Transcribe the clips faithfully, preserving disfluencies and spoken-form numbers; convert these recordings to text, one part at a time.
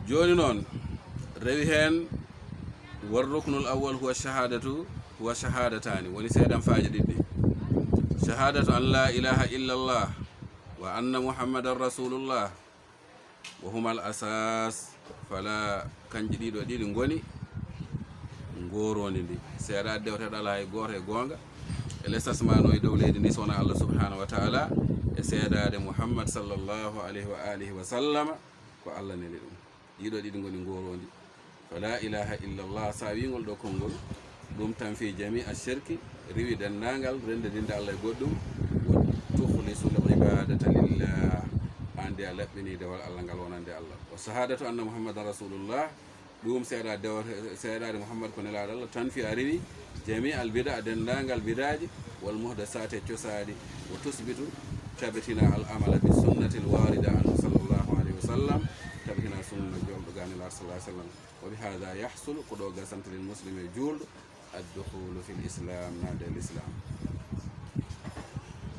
Jooni noon, rewi heen, والركن الأول هو الشهادة، هو شهادتان, woni seedanfaaji ɗiɗi. شهادة أن لا إله إلا الله وأن محمدا رسول الله، وهما الأساس، فلا, kanji ɗiɗo ɗiɗi ngoni ngooroondi ndi. Seedaade dewteɗo alaa hay gooto e goonga, e lesasmaano e dow leydi ndi so wonaa Allah subhanahu wa ta'ala, e seedaade Muhammad sallallahu alayhi wa alihi wa sallama ko Allah neli ɗum. Ɗiɗo ɗiɗi ngoni ngooroondi. فلا إله إلا الله, sa wiingol ɗo konngol, ɗum تنفي جميع الشرك, riwi denndaangal renndininde Allah e goɗɗum, وتخلص العبادة لله, aan de a laɓɓinii dewal Allah ngal wonande Allah. وشهادة أن محمدا رسول الله, ɗum seedaade dewa-, seedaade Muhammad ko nelaaɗo Allah, تنفي, a riwi, جميع البدع, denndaangal bidaaji, والمحدثات, e cosaaɗi, وتثبت, tabitina, العمل بالسنة الواردة عنه صلى الله عليه وسلم, tabitina sunna jolɗo ga nelaaɗo صلى الله عليه وسلم. وبهذا يحصل, ko ɗo gasanta للمسلم, e juulɗo, الدخول في الإسلام, naatde e Lislaam.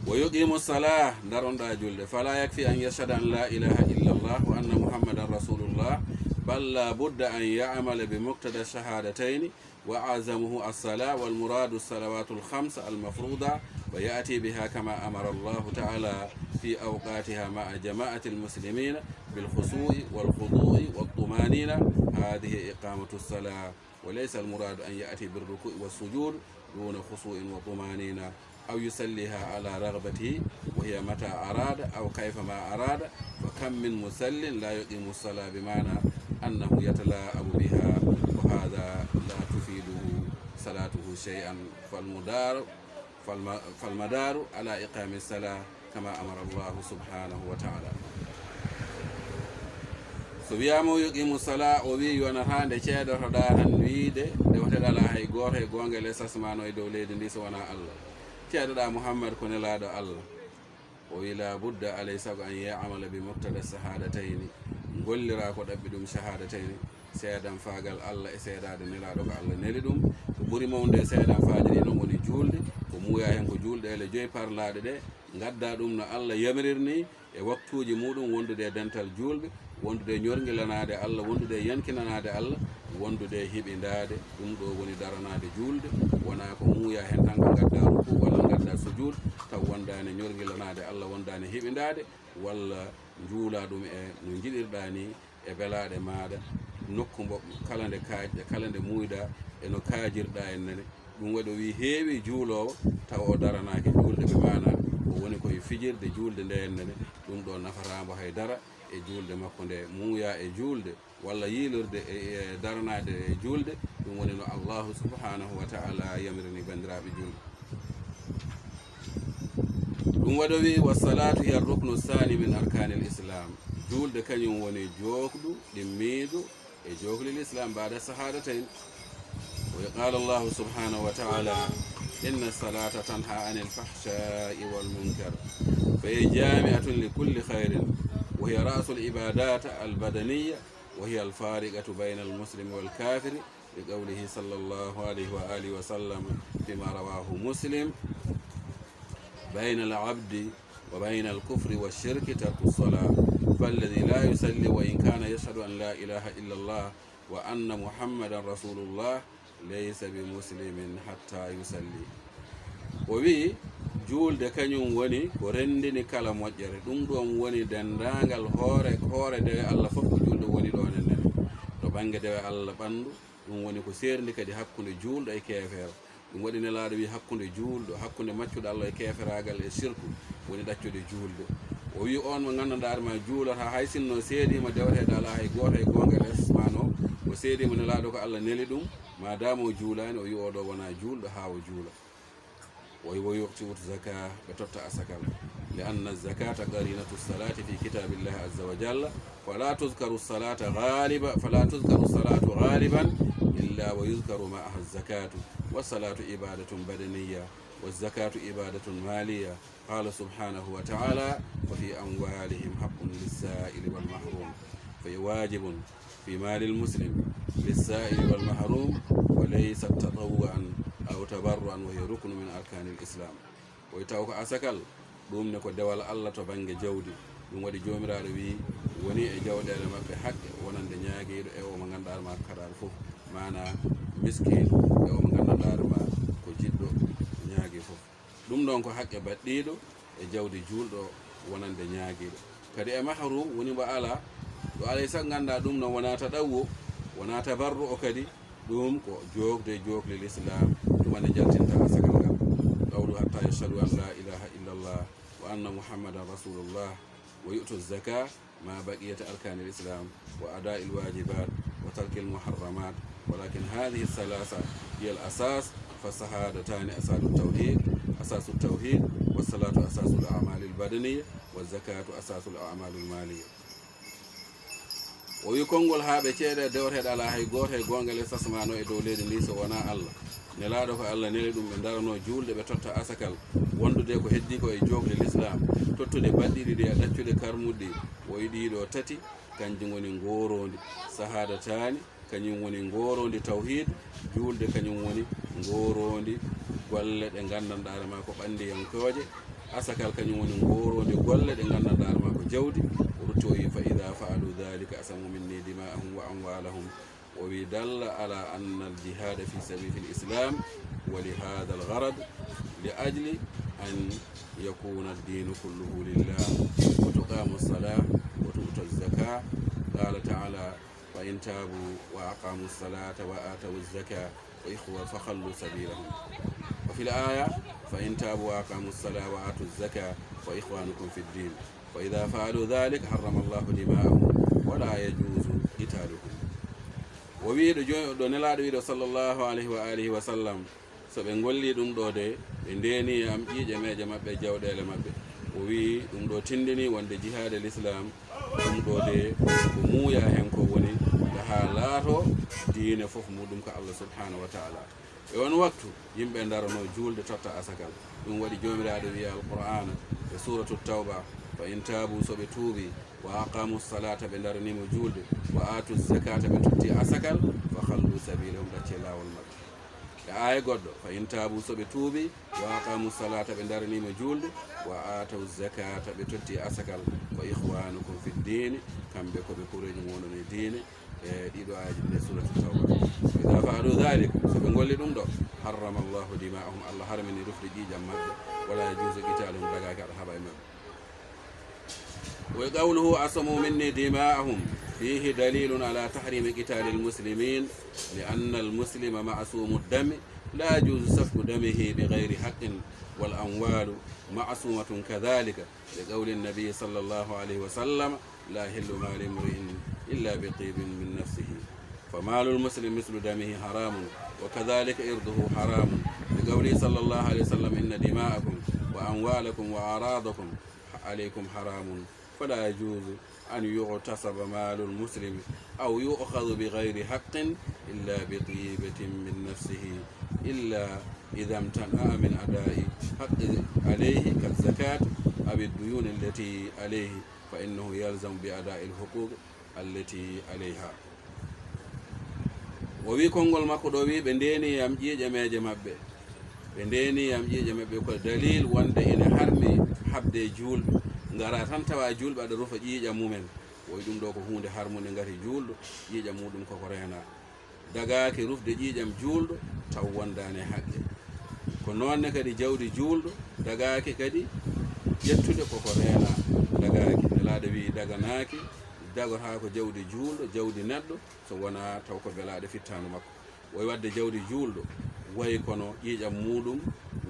ويقيم الصلاة, daronɗa julde, فلا يكفي أن يشهد أن لا إله إلا الله وأن محمدا رسول الله، بل لا بد أن يعمل بمقتضى الشهادتين، وأعظمه الصلاة، والمراد الصلوات الخمس المفروضة، ويأتي بها كما أمر الله تعالى في أوقاتها مع جماعة المسلمين بالخشوع والخضوع والطمأنينة. هذه إقامة الصلاة، وليس المراد أن يأتي بالركوع والسجود دون خشوع وطمأنينة، أو يصليها على رغبته، وهي متى أراد أو كيفما أراد، فكم من مصل لا يقيم الصلاة بمعنى أنه يتلاعب بها، وهذا لا تفيده صلاته شيئا، فالمدار، فالم-، فالمدار على إقام الصلاة كما أمر الله سبحانه وتعالى. So wiyaama ويقيم الصلاة, o wii yonata nde ceedotoɗaa tan wiide nde woteɗa alaa hay gooto e goonga e lesasmaano e dow leydi ndi so wonaa Allah. Ceedoɗaa Muhammad ko nelaaɗo Allah. O wii لا بد, alay sago, أن يعمل بمقتضى الشهادتين, gollira ko ɗaɓɓi ɗum شهادتين, seedanfaagal Allah e seedaade nelaaɗo ko Allah neli ɗum. Ko ɓuri mawnude e seedanfaaji ɗi noon woni juulde, ko muuya heen ko juulɗe ele joyi parlaaɗe ɗe, ngadda ɗum no Allah yamirirni, e waktuuji muuɗum, wondude e dental juulɓe, wondude e ñorngilanaade Allah, wondude e yankinanaade Allah, wondude e hiɓindaade. Ɗum ɗo woni daranaade juulde, wonaa ko muuya heen tan ko ngadda rukuu walla ngadda sujuud, taw wondaani ñorngilanaade Allah, wondaani hiɓindaade, walla njuula ɗum e no njiɗirɗaa ni, e belaaɗe maaɗa, nokku mbo kala nde kaajɗa, kala nde muuyɗa, e no kaajirɗa en nene. Ɗum waɗi o wii heewi juuloowo tawa o daranaaki juulde, ɓe maana o woni koye fijirde juulde nde en nene. Ɗum ɗo nafataa mbo hay dara e juulde makko nde muuya e juulde, walla yiilirde e, e daranaade e juulde. Ɗum woni no Allahu subhanahu wa ta'ala yamirini banndiraaɓe juulɓe. Ɗum waɗi o wii والصلاة هي الركن الثاني من أركان الإسلام. Juulde kañum woni jookdu ɗimmiidu e jookli Lislaam بعد الشهادتين. وقال الله سبحانه وتعالى: إن الصلاة تنهى عن الفحشاء والمنكر، فهي جامعة لكل خير، وهي رأس العبادات البدنية، وهي الفارقة بين المسلم والكافر، لقوله صلى الله عليه وآله وسلم فيما رواه مسلم: بين العبد وبين الكفر والشرك ترك الصلاة، فالذي لا يصلي وإن كان يشهد أن لا إله إلا الله وأن محمدا رسول الله ليس بمسلم حتى يصلي. O wii, juulde kañum woni ko renndini kala moƴƴere. Ɗum ɗoon woni denndaangal hoore, hoore dewe Allah fof ko juulde woni ɗoon e nder. To bannge dewe Allah ɓanndu, ɗum woni ko seerndi kadi hakkunde juulɗo e keefeero. Ɗum waɗi Nelaaɗo wii hakkunde juulɗo, hakkunde maccuɗo Allah e keeferaagal e sirku, woni ɗaccude juulde. O wii, oon mo nganndanɗaa ma juulata, hay sinno seediima deweteeɗo alaa hay gooto e goonga e les ma no, o seediima Nelaaɗo ko Allah neli ɗum, maadaama o juulaani, o wii, oo ɗoo wonaa juulɗo haa o juula. O wii, ويؤتوا الزكاة, ɓe totta asakal. لأن الزكاة قرينة الصلاة في كتاب الله عز وجل، فلا تذكر الصلاة غالبا، فلا تذكر الصلاة غالبا إلا ويذكر معها الزكاة، والصلاة عبادة بدنية، والزكاة عبادة مالية. قال سبحانه وتعالى: وفي أموالهم حق للسائل والمحروم. فهي واجب في مال المسلم للسائل والمحروم، وليست تطوعا أو تبرعا، وهي ركن من أركان الإسلام. O wii taw ko asakal, ɗum ne ko dewal Allah to bannge jawdi. Ɗum waɗi Joomiraaɗo wi'i, woni e jawɗeele maɓɓe haqqe wonande ñaagiiɗo e o mo ngannduɗaa ma kadaar fof, maanaa miskiino e o mo ngannduɗaa ma ko jiɗɗo ñaagi fof. Ɗum ɗoon ko haqqe baɗɗiiɗo e jawdi juulɗo wonande ñaagiiɗo. Kadi e mahrum woni mbo alaa, ɗo alay sago nganndaa ɗum noon wonaa taɗawwu, wonaa tabarru o kadi, ɗum ko jookde jookli Lislaam, tuma nde jaltinta asakal ngal. Qawlu hatta yashhadu an laa ilaaha illallah wa anna Muhammadan Rasulullah wa yu'tu zaka ma baqiyata arkanil Islam wa ada'il wajibat wa tarkil muharramat, walakin hadhihi thalatha hiya al asas, fa shahadatan asasu tawhid, asasu tawhid, wa salatu asasul a'malil badaniya, wa zakatu asasul a'malil maliya. O wi konngol haa ɓe ceeɗe dewteeɗo alaa hay gooto e goonga les asmaano e dow leydi ndi so wonaa Allah. Nelaaɗo ko Allah neli ɗum ɓe ndaranoo juulde ɓe totta asakal, wondude ko heddii ko e jookli Lislaam, tottude baɗɗiiɗi ɗi e ɗaccude karmuɗi ɗi. O wi ɗiɗo tati, kanji ngoni ngooroondi, sahaadataani, kañum woni ngooroondi tawhiid, juulde kañum woni ngooroondi golle ɗe nganndanɗaa ma ko ɓanndiyankooje, asakal kañum woni ngooroondi golle ɗe nganndanɗaa ma ko jawdi, o rutti o wi, fa ida faalu dhalika asamu minni dima'ahum wa amwalahum. O wi dalla ala anna al jihada fi sabil fil islam wa li hadha al gharad li ajli an yakuna ad-dinu kulluhu lillah wa tuqamu as-salah wa tu'ta az-zakah. Qala ta'ala, fa in tabu wa aqamu as-salata wa atawu az-zakah fa ikhwa-, fa khallu sabilahum. Wa fil aya, fa in tabu wa aqamu as-salata wa atu az-zakah fa ikhwanukum fid din. Fa idha fa'alu dhalika harrama Allahu dima'ahum wa la yajuzu qitaluhum. O wi ɗo jo-, ɗo Nelaaɗo wi ɗo sallallahu alayhi wa alihi wa sallam, so ɓe ngolli ɗum ɗo de, ɓe ndeni am ƴiiƴe meeje maɓɓe, jawɗeele maɓɓe. O wi ɗum ɗo tindini wonde jihaade Lislaam, ɗum ɗo de ko muuya hen ko woni, ko haa laato diine fof muɗum ko Allah subhanahu wa ta'ala. E on waktu, yimɓe ndarono juulde totta asakal. Ɗum waɗi Joomiraaɗo wi'i Alqur'aana e Suuratu Tawba, fa in taabu, so ɓe tuubi, wa aqamu salata, ɓe ndaranimo juulde, wa atu zakata, ɓe totti asakal, fa khallu sabilahum, ɗacce laawol maɓɓe. E aaya goɗɗo, fa in taabu, so ɓe tuubi, wa aqamu salata, ɓe ndaranimo juulde, wa ataw zakata, ɓe totti asakal, fa ikhwanukum fid dini, kamɓe ko ɓe kureeji moɗon e diine. E ɗiɗo aayaji ɗi e Suuratu Tawba. Fa idha fa'alu dhalik, so ɓe ngolli ɗum ɗo, harrama Allahu dima'ahum, Allah harmini rufde ƴiiƴam maɓɓe, wala yajuzu qitaluhum, dagaaki aɗa haɓa e maɓɓe. Wa qawluhu asamu minni dima'ahum fihi dalilun ala tahrimi qitalil muslimin, li anna al muslima ma'sumu dami, la yajuzu safku damihi bi ghayri haqqin, wal amwalu ma'sumatun kadhalika, li qawli nabi sallallahu alayhi wa sallam, la yahillu malu imri'in illa bi tibin min nafsihi. Fa malul muslim mislu damihi haramun, wa kadhalika irduhu haramun. Li qawlihi sallallahu alayhi wa sallam, inna dima'akum wa amwalakum wa aradakum alaykum haramun. Fala yajuzu an yughtasaba malul muslimi aw yu'khadhu bi ghayri haqqin illa bi tibatin min nafsihi, illa idha imtana'a min ada'i haqqi alayhi ka zakat aw ad-duyun allati alayhi, fa innahu yalzamu bi ada'i al-huquq allati alayha. O wi konngol makko ɗo wi, ɓe ndeni yam ƴiiƴe meeje maɓɓe. Ɓe ndeni yam ƴiiƴe maɓɓe ko dalil wonde ina harmi haɓde e juulɓe. Ngara tan tawa juulɓe aɗa rufa ƴiiƴam mumen. O wi ɗum ɗo ko huunde harmunde ngati juulɗo, ƴiiƴam muɗum koko reena. Dagaaki rufde ƴiiƴam juulɗo taw wondaani e haqqe. Ko noon ne kadi jawdi juulɗo dagaaki kadi ƴettude koko reena. Dagaaki, Nelaaɗo wi'i daganaaki, dagotaako jawdi juulɗo, jawdi neɗɗo, so wonaa taw ko belaaɗo fittaandu makko. Woy waɗde jawdi juulɗo, way kono ƴiiƴam muɗum,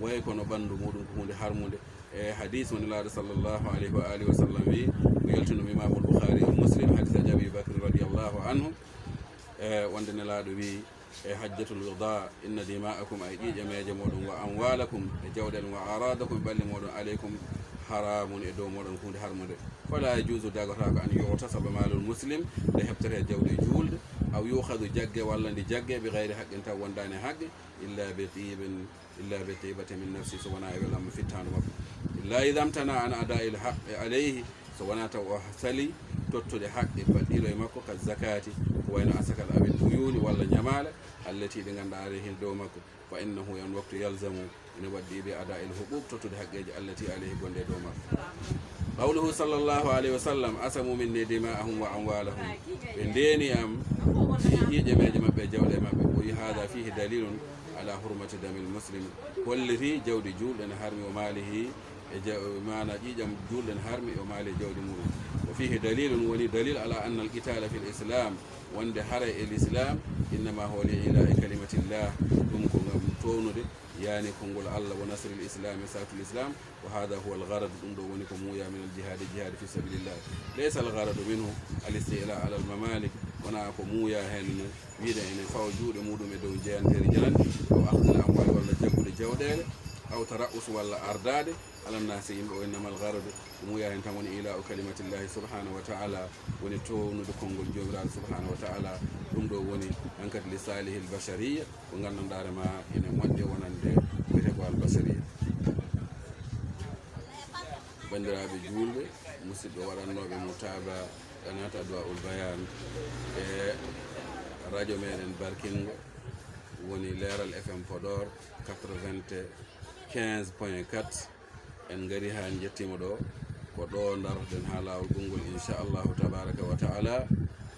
way kono ɓanndu muɗum ko huunde harmunde. E hadis mo Nelaaɗo sallallahu alayhi wa alihi wa sallam wi, ko yaltino Imamul Bukhari e Muslim, hadis Abi Bakr radiyallahu anhu, e wonde Nelaaɗo wi e hajjatul wada, inna dima'akum, ay ƴiiƴe meeje moɗon, wa amwalakum, e jawɗeele, wa aradakum, e ɓalli moɗon, alaykum, haramun, e dow moɗon, huunde harmunde. Fala yajuzu, dagotaako, an yughtasaba malul muslim, nde heɓtete jawdi juulɗo, aw yukhadhu, jagge, walla ndi jagge, bi ghayri haqqin, taw wondaani haqqe, illa bi tibin, illa bi tibatin min nafsi, so wonaa e welamma fittaandu makko. Illa idha imtana'a an ada'il haqqi alayhi, so wonaa taw o salii tottude haqqe baɗɗiiɗo e makko, ka zakati, ko wayno asakal, aw ad-duyuni, walla ñamaale, allati, ɗi ngannduɗaa, alayhi, dow makko, fa innahu, e on waktu, yalzamu, ina waɗɗii, bi ada'il huquq, tottude haqqeeji, allati, alayhi, gonɗi e dow makko. قوله صلى الله عليه وسلم: عصموا مني دماءهم وأموالهم. Ɓe ndeeni am ƴiiƴe meeje maɓɓe e jawɗe maɓɓe. وفي هذا فيه دليل على حرمة دم المسلم. Holliti jawdi juulɗo ene harmi وماله e jaw-, maana ƴiiƴam juulɗo ene harmi وماله e jawdi muɗum. وفيه دليل, woni dalil على أن القتال في الإسلام, wonde hare e l'islam, إنما هو لإعلاء كلمة الله, ɗum ko ngam townude yaani konngol Allah, ونصر الإسلام, e saatu l'islam, وهذا هو الغرض, ɗum ɗo woni ko muuya من الجهاد, jihaadi في سبيل الله. ليس الغرض منه الاستيلاء على الممالك, wonaa ko muuya heen wiide ene fawa juuɗe muɗum e dow jeyanteeri jananɗi, أو أخذ الأموال walla jaggude jawɗeele, أو ترأس walla ardaade على الناس yimɓe, وإنما الغرض, ko muuya heen tan woni إعلاء كلمة الله سبحانه وتعالى, woni townude konngol Joomiraaɗo سبحانه وتعالى, ɗum ɗo woni hankadi لصالح البشرية, ko nganndanɗaa hoore ma ene moƴƴa wonande ko wiyetee ko البشرية. Banndiraaɓe juulɓe, musidɓe waɗannooɓe mutaaba qanaat Adwa'ul Bayan e radio meɗen barkingo woni Leeral F M Podor quatre-vingt-quinze point quatre. En ngari haa njettiima ɗo, ko ɗo ndaroɗen haa laawol konngol, inchallahu tabaraka wa taala.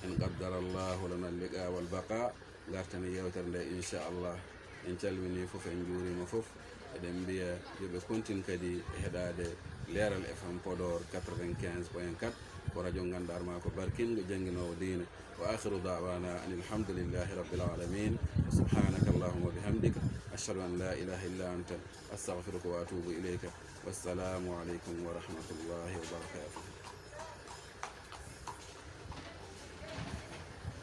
إن قدر الله لنا اللقاء والبقاء. Ngarten e yeewtere nde, inchallah. En calminii fof, en njuuriima fof. Eɗen mbiya yo ɓe kontin kadi e heɗaade Leeral F M Podor quatre-vingt-quinze point quatre, ko radio ngannduɗaa hoore ma ko barkingo, jannginoowo diine. وآخر دعوانا أن الحمد لله رب العالمين. سبحانك اللهم وبحمدك، أشهد أن لا إله إلا أنت، أستغفرك وأتوب إليك. والسلام عليكم ورحمة الله وبركاته.